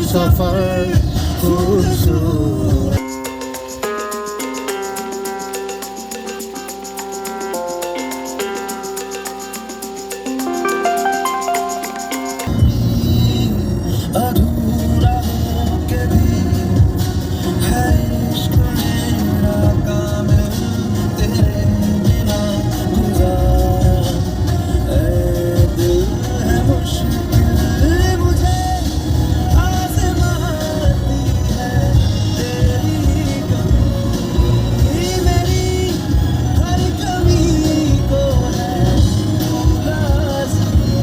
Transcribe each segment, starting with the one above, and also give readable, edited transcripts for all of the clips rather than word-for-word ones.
सफर खूबसूरत। अधूरा होके भी है इश्क मेरा कामिल, तेरे बिना गुजारा ऐ दिल है मुश्किल। मुझे आज़माती है तेरी कमी, मेरी हर कमी को है तू लाज़मी।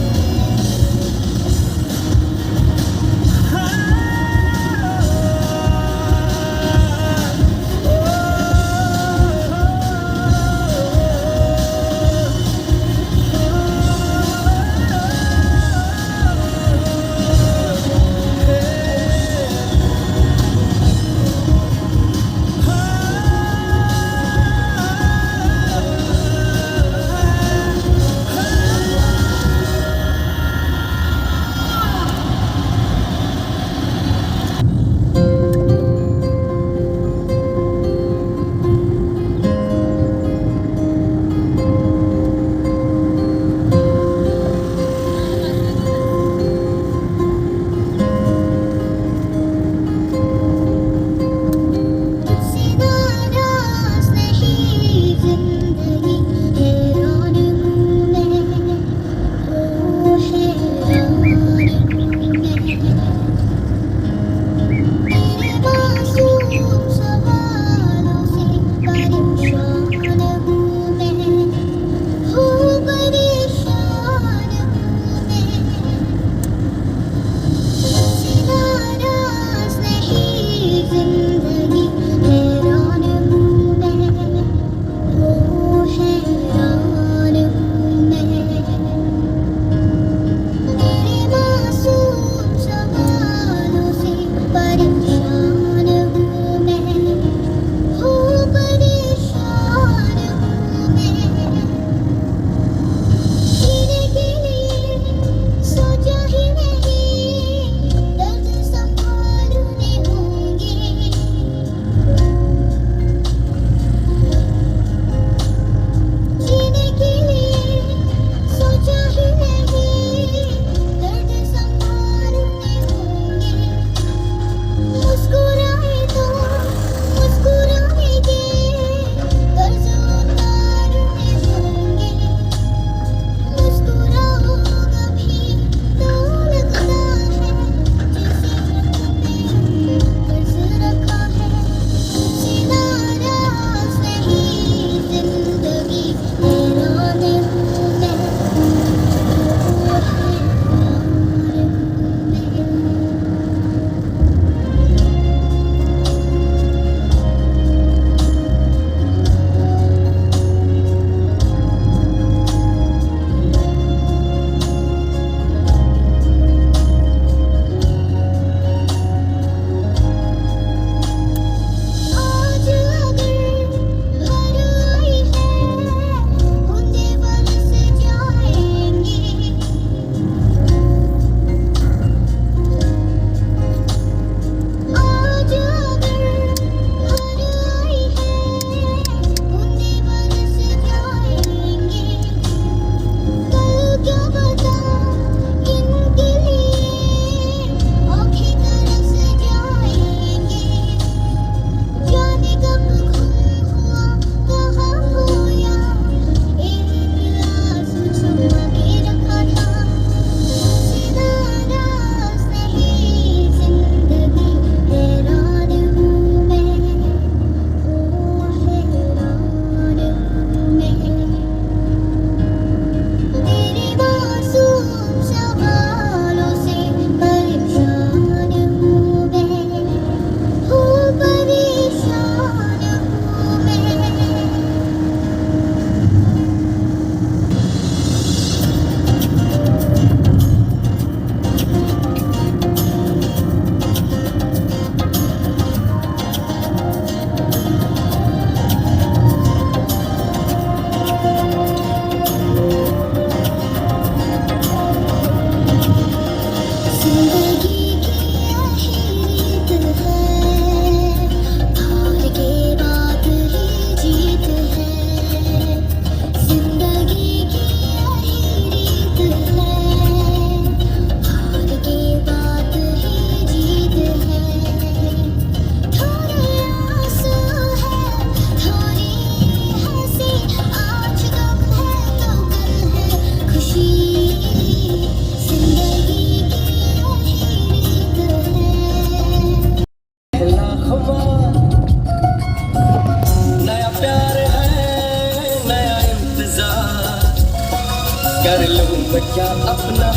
क्या अपना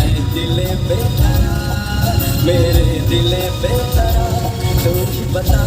ऐ दिले बेकरार मेरे दिले बेकरार तू ही बता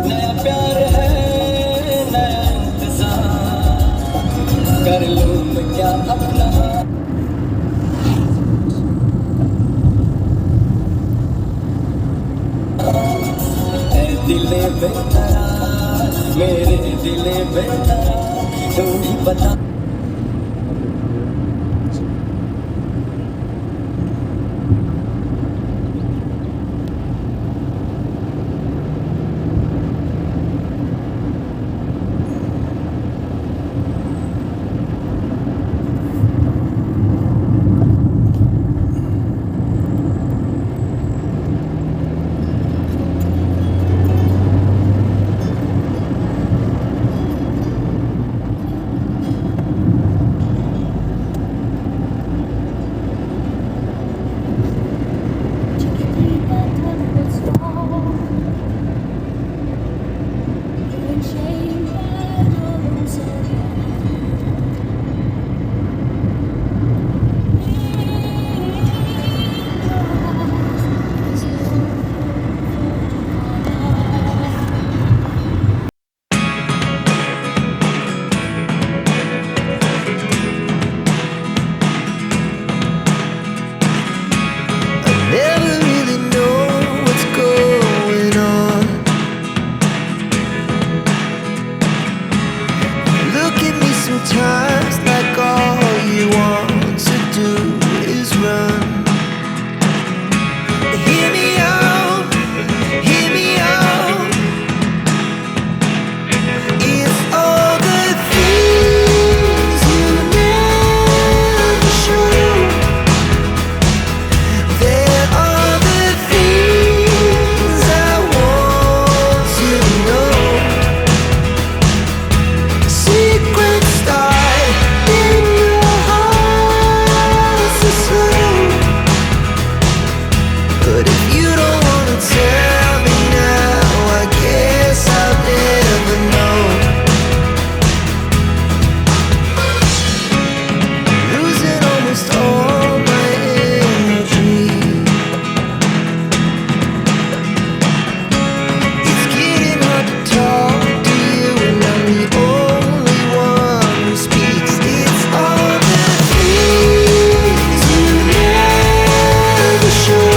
नया प्यार है नया इंतजार कर लूं मैं क्या अपना ऐ दिले बेकरार मेरे दिले बेकरार तू ही बता I never really know what's going on. Look at me sometimes like all you want to do is run. Hear me out, hear me out. It's all the things you never show. There are the things I want to know. Secrets die in your heart so slow. But if you don't wanna tell me now, I guess I'll never know. Losing almost all my energy. It's getting hard to talk to you, and I'm the only one who speaks. It's all the things you never show.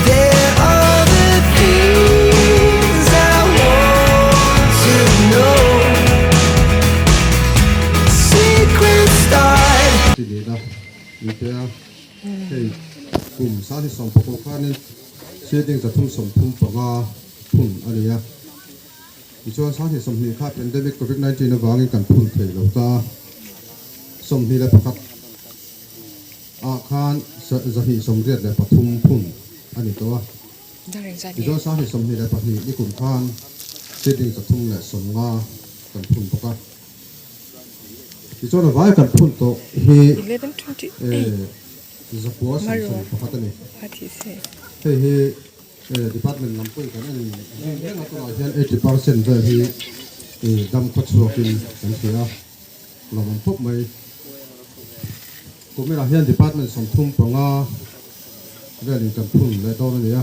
There are the things I want to know. Secrets start. Chi ni la ni te a hei kum sanghi 16 khanin seedling 335 phun a ni a tichuan 2020 kha pandemic covid 19 avangin kan phun thei lo ta 21 ah khan 283 phun. a ni tawh a. Tichuan 2022 nikum khan seedling 350 kan phun bawk a. Tichuan a vai kan phun tawh hi 971 a ni. Hei hi department lam pawhin kan en zui reng a, tunah hian 80% vel hi dam khawchhuakin kan hria a, lawmawm khawp mai. Kuminah hian department 35 velin kan phun leh dawn a ni a,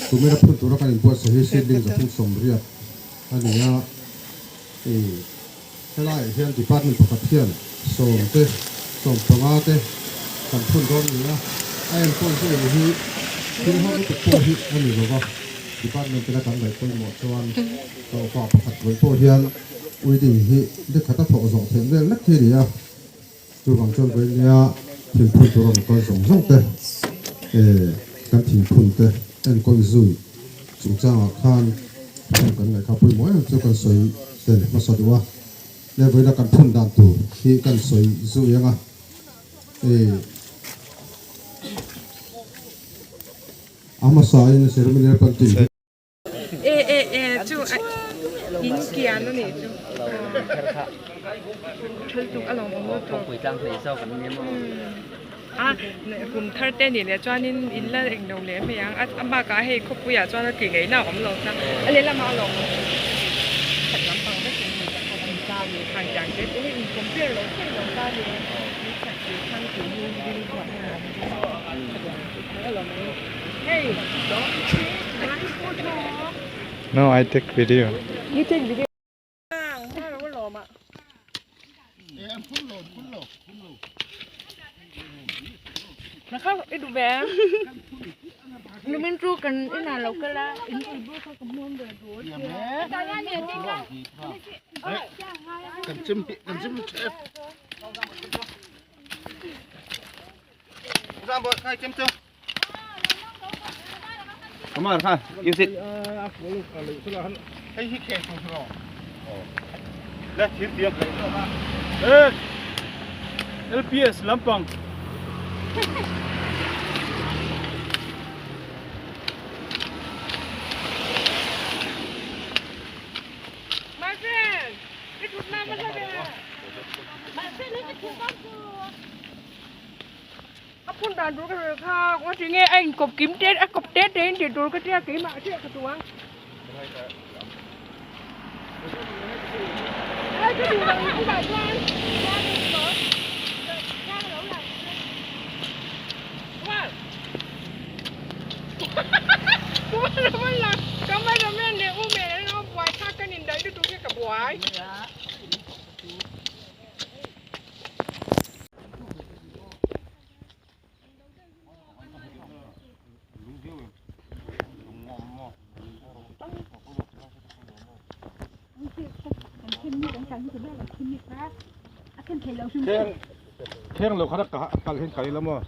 kumina phun tura kan inbuatsaih hi seedling 380 a ni a, helaiah hian department pakhat hian 10 te, 15 te kan phun dawn a ni a, a enkawl zui hi thil ho lutuk pawh hi a ni lova, department tena kan ngaih pawimawh chuan hlawhfa pakhat vawi pawh hian weeding hi nikhat a thawh zawh theih vel lek hi a ni a. Chuvang chuan vawinia thingphun tur a rawn kal zawng zawng te kan thingphun te enkawl zui chungchangah khan thahnem kan ngaih kha pawimawh em chu kan sawi tel hmasa duh a, le vawiina kan phun dan tur hi kan sawi zui ang a, a hmasain ceremonial planting hi. E e e chu in kian a nih chu thil tuk a lawm awm lutuk a kum thar te nih leh chuanin in la englo leh mai ang a bakah hei khawpui ah chuan a tih ngaihna a awm lo ta a lehlamah a lawm awm khat lampang vekin an tiang te te hi in compare lo thei lo ta ni Hey, No, I take video. You take video. Come on, ha, use it. LPS lampang. My friend, it was not My friend, A phun dan tur ka hre kha kawng chi nge a inkawp kim tet a kawp tet te in tih tur ka tia keimah chiah ka tuang. Kheng lo kha kal hin kal ila maw.